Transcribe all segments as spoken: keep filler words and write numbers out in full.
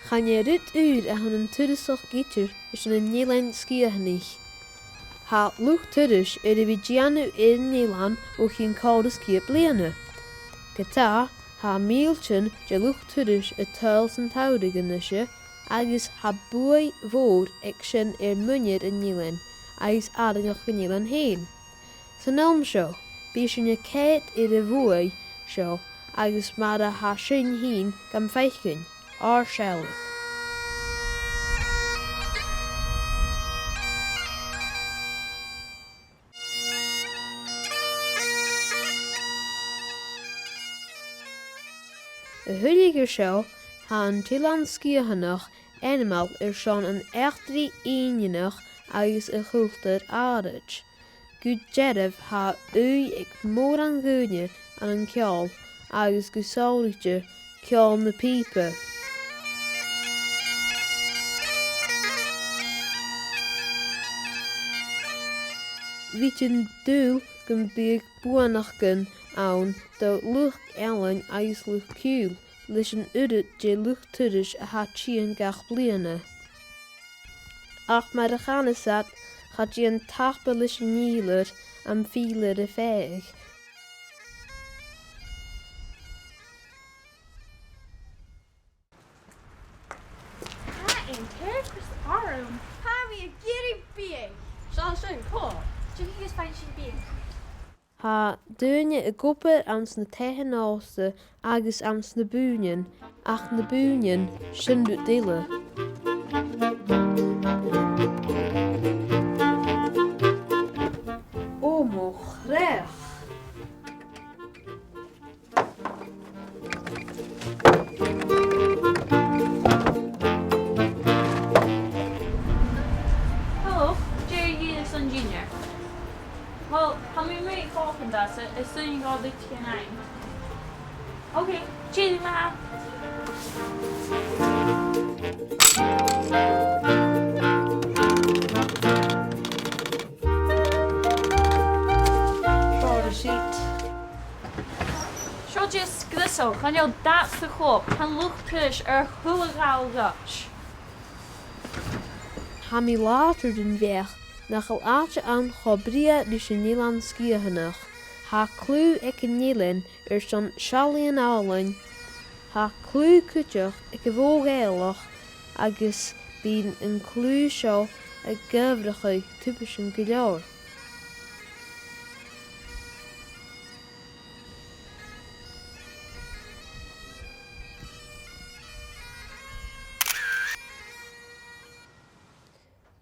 Chan e rud ùr a th' ann an turasachd idir airson nan Eilean Sgitheanaich. Tha luchd-turais air a bhith a' dèanamh air an eilean o chionn còrr is ceud bliadhna. Ge-tà, tha mìltean de luchd-turais a' tadhal san t-samhradh a-nise, agus tha buaidh mhòr aig sin air muinntir an eilein agus àrainneachd an eilein fhèin. San fhilm seo, bidh sinn a' coimhead air a' bhuaidh seo agus mar a tha sinn fhìn gam faicinn, ar sealladh. A thuilleadh air seo, tha an t-Eilean Sgitheanach ainmeil airson an eachdraidh inntinneach agus a chultar àraid. Gu dearbh tha ùidh aig mòran dhaoine ann an ceòl agus gu sònraichte ceòl na pìoba. Bhithinn an dùil gum biodh buannachdan ann do luchd-ealain agus luchd-ciùil leis an uiread de luchd-turais a tha tighinn gach bliadhna. Ach mar a chanas iad, cha dèan tapa leis an fhìdhlear am fìdhlear a phàigheadh. Tha an t-acras orm. Tha mi ag iarraidh biadh. Seall sin, cò? Dè tha thu a' faighinn biadh? Tha daoine ag obair anns na taighean-òsta agus anns na bùinean, ach na bùinean, sin rud eile. Ò mo chreach! Hello, Jerry here son Junior. Well, tha mi mì-chomasach, is soon go dtí an aon. Okay, cheers, ma. Seo receipt. Seo just sgriosail, chan eil dad sa chùl, tha an luchd-turais air a h-uile gabhail dhut. Tha mi làidir den bheachd nach eil àite ann cho brèagha ris an Eilean Sgitheanach. Tha cliù aig an eilean airson seallaidhean àlainn. Tha cliù cuideachd aig a' bhò-Ghàidhealach agus bidh an cliù seo a' ciallachadh tubaistean gu leòr.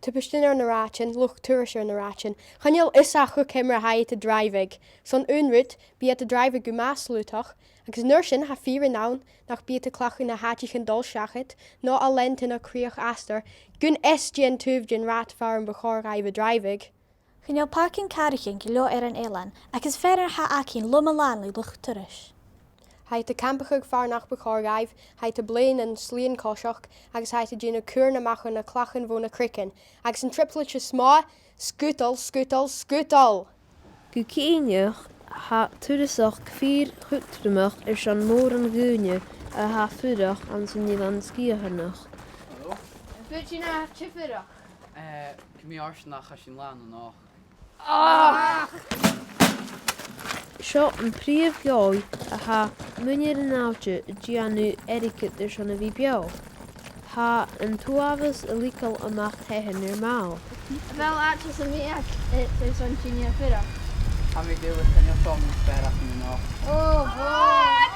Tubaistean air na rathaidean, luchd-turais air na rathaidean. Chan eil fhios aca ciamar a tha iad a' dràibheadh. Son aon rud, bidh iad a' dràibheadh gu math slaodach, agus an uair sin tha fìrinn ann nach bi iad a' cleachdadh na h-àiteachan dol seachad, no a' leantainn a' chrìoch astar, gun fhios dè an taobh den rathad far am bu chòir dhaibh a dràibheadh. Chan eil parking càraichean gu leòr air an eilean, agus feadhainn a tha againn loma-làn le luchd-turais. Tha iad a' campachadh far nach bu chòir dhaibh, tha iad a' bleoghann an t-sluagh-coiseachd, agus tha iad a' dèanamh cuairt a-mach air na clachan bho na creagan, agus an trioblaid as motha, sgudal, sgudal, sgudal! Gu cinnteach, tha turasachd fìor chudromach airson mòran dhaoine a tha a' fuireach anns an Eilean Sgitheanach. Hello. Am faod sinn a thaobh fuireach? Eh, cò mheud àirde nach eil sinn làn a-nochd? Ach! Seo am prìomh dhòigh a tha muinntir an àite a' dèanamh airgead airson a bhith beò. Tha an t-uabhas a' leigeil a-mach taighean air màl. A bheil àite sam bith aig, eh, airson sinne a' fuireach? Tha mi duilich, chan eil seo mun spàrr againn a-nochd. Ò, bhò!